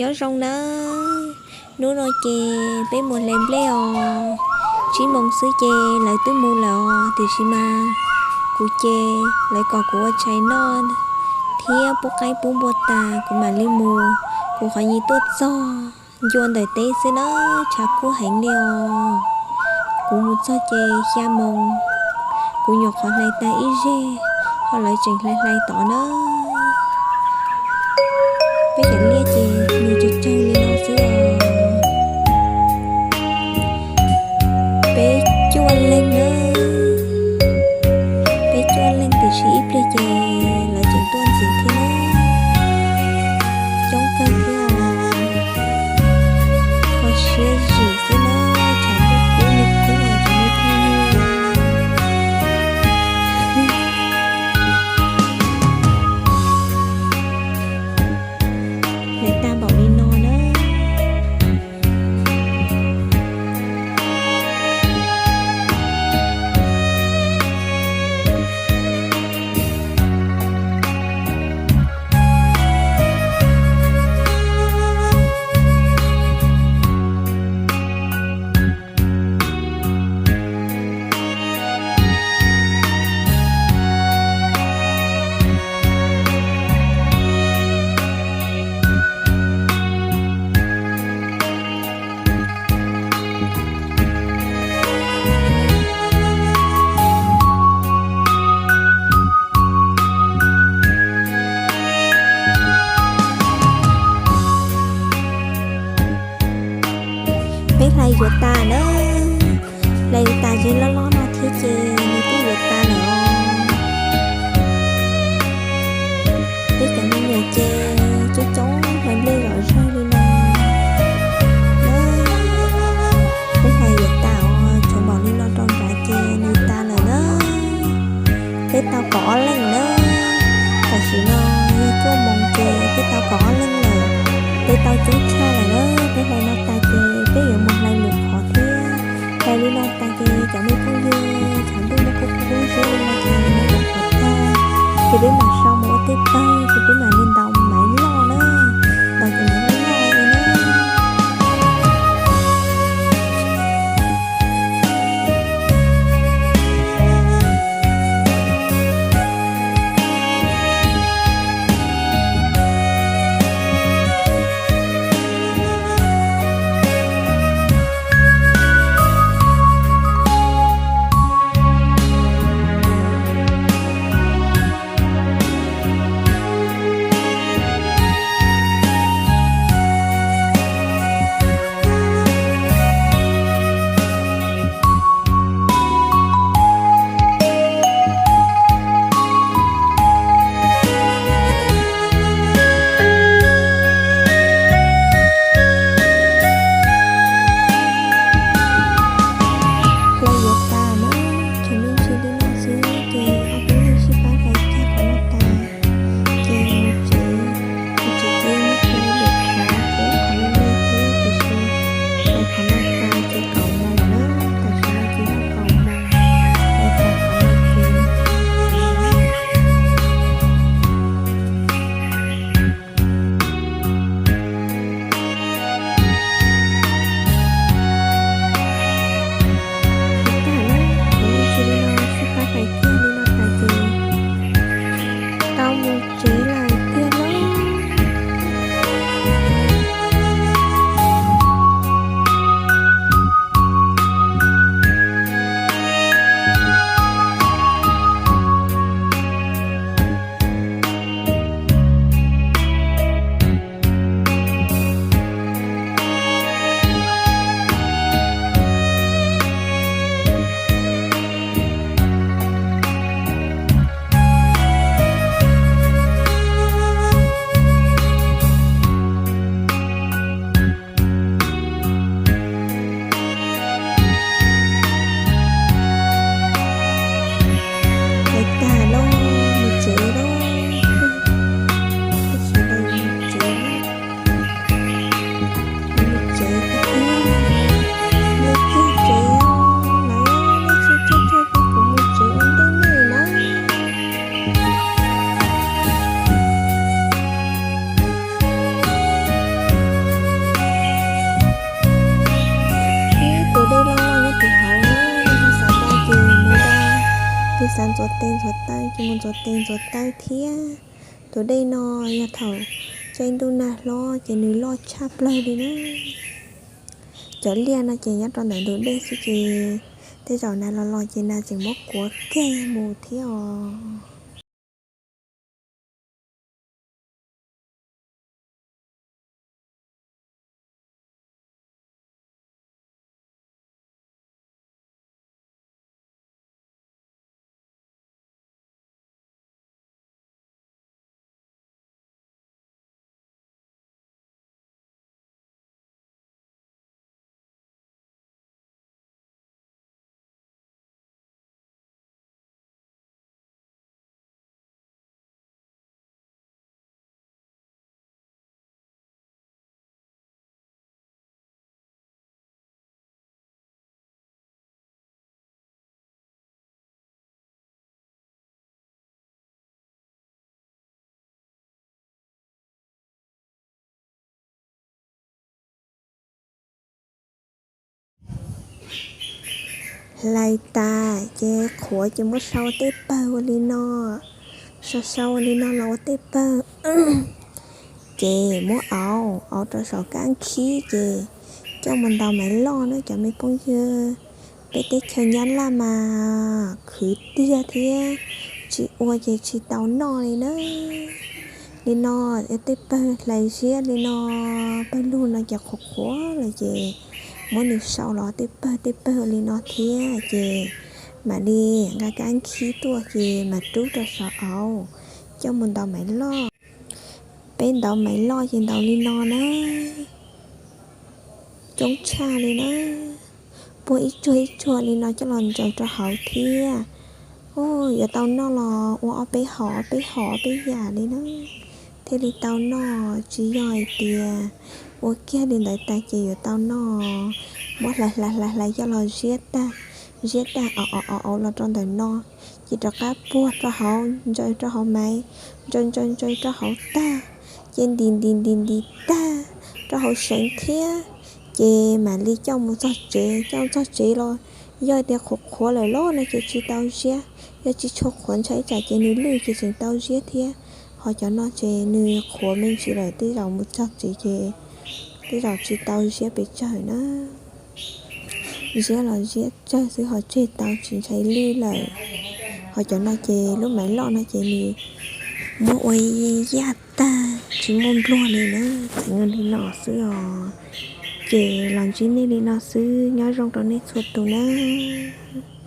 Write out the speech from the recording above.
Nyob zoo nawb, hnub no ces peb mus hle nplej os. Tsib moos xwb ces lawv twb mus lawm os, tiam sis mas kuv ces lawv kom kuv ua tshais noj thiab pub qaib pub npua tas kuv mam li mus. Kuv qhov nyuam tuaj txog ncua ntawm teb xwb na, tshav kub heev li os. Kuv mus txog ces xya moos, kuv nyuam qhuav hlais tag ib zeg, ho lawv tseem hlais hlais tod na. Peb cov liaj ces nws tsawg tsawg li no xwb os. Peb cuaj leeg na, peb cuaj leeg tiam sis ib pliag ces lawv tseem tuaj ntxiv thiab na. Coob kawg thiab os. Kho siab zim xwb na, tshav ntuj kub li kub os cov me phooj ywg. Hlais tag npaum li no na. Peb hlais yuav tas na, hlais yuav tas zog loj loj no thiab ces nws twb yuav tas lawm os. Peb cov me nyuam ces coob coob hlais nplej zom zaws li no. Peb hlais yuav tas os, tshuav npaum li no rau nrad ces nws tas lawm na. Peb tau kaum ob leeg na. Tam sim no yog cuaj moos ces peb tau kaum ob leeg lawm. Peb tau coob tshaj lawm na, peb hlais no tas ces peb yuav mus hlais lwm qhov thiab. Hlais li no tas ces cov me phooj ywg, tshav ntuj no kuj kub siab li no ces nws yuav qhuav tag, ces peb mam sau mus ua tej pawg ces peb mam li ntaus maiv loj na, ntaus cov maiv loj loj li na. Ntxuav tes ntxuav taw ces mus ntxuav tes ntxuav taw thiab. Tus dej no yog thaum caij ntuj nag hlob ces nws loj tshaj plaws li na. Cov liaj no ces nyob rau ntawm ntug dej xwb ces tej zaum nas los los ces nas tseem muab kuav kiag mus thiab os. Hlais tas ces qhuav ces muab sau ua tej pawg ua li no, sau sau ua li no los ua tej pawg. Ces muab auv, auv rau saum kab nkhib ces coj mus ntaus maiv loj na cov me phooj ywg. Peb teb chaws Nyab Laj mas khwv tiag thiab, tsis ua ces tsis tau noj li na. Li no, tej pawg hlais ziab li no, pawg lug no ces qhuav qhuav lawm ces muab nws sau los tej pawg tej pawg li no thiab ces mam li nqa kab nkhib tuaj ces mam rub rau saum auv coj mus ntaus maiv loj. Peb ntaus maiv loj ces ntaus li no na, coob tshaj li na. Puag ib tsuag ib tsuag li no coj los ntsaws rau hauv thiab. Yuav tau noj los ua ob peb hom ob peb hom ob peb yam li na thiaj li tau noj, tsis yog hais tias ua kiag li ntawd tas ces yuav tau noj. Muab hlais hlais hlais hlais coj los ziab tag, ziab tag auv auv auv los rau ntawm no, ces rov qab puag rau hauv ntsaws rau hauv maiv, ntsaws ntsaws ntsaws rau hauv tag, ces ntim ntim ntim ntim tag rau hauv seev thiab, ces mam li coj mus txog tsev, coj mus txog tsev los yog tias qhuav qhuav lawm los no ces tsis tau ziab, yog tsis tshua qhuav ntshai tsam ces nws lwj ces tseem tau ziab thiab. Ho cov no ces nws qhuav me ntsis lawm tej zaum mus txog tsev ces tej zaum tsis tau ziab pes tsawg na. Ziab los ziab tsawg xwb ho tseg tau tsis ntshai lwj lawm. Ho cov no ces lub maiv loj no ces nws muab ua yaj tag tsis muaj npluag li na, tseem li no xwb os. Ces los ntsib nej li no xwb, nyob zoo rau nej txhua tus nawb.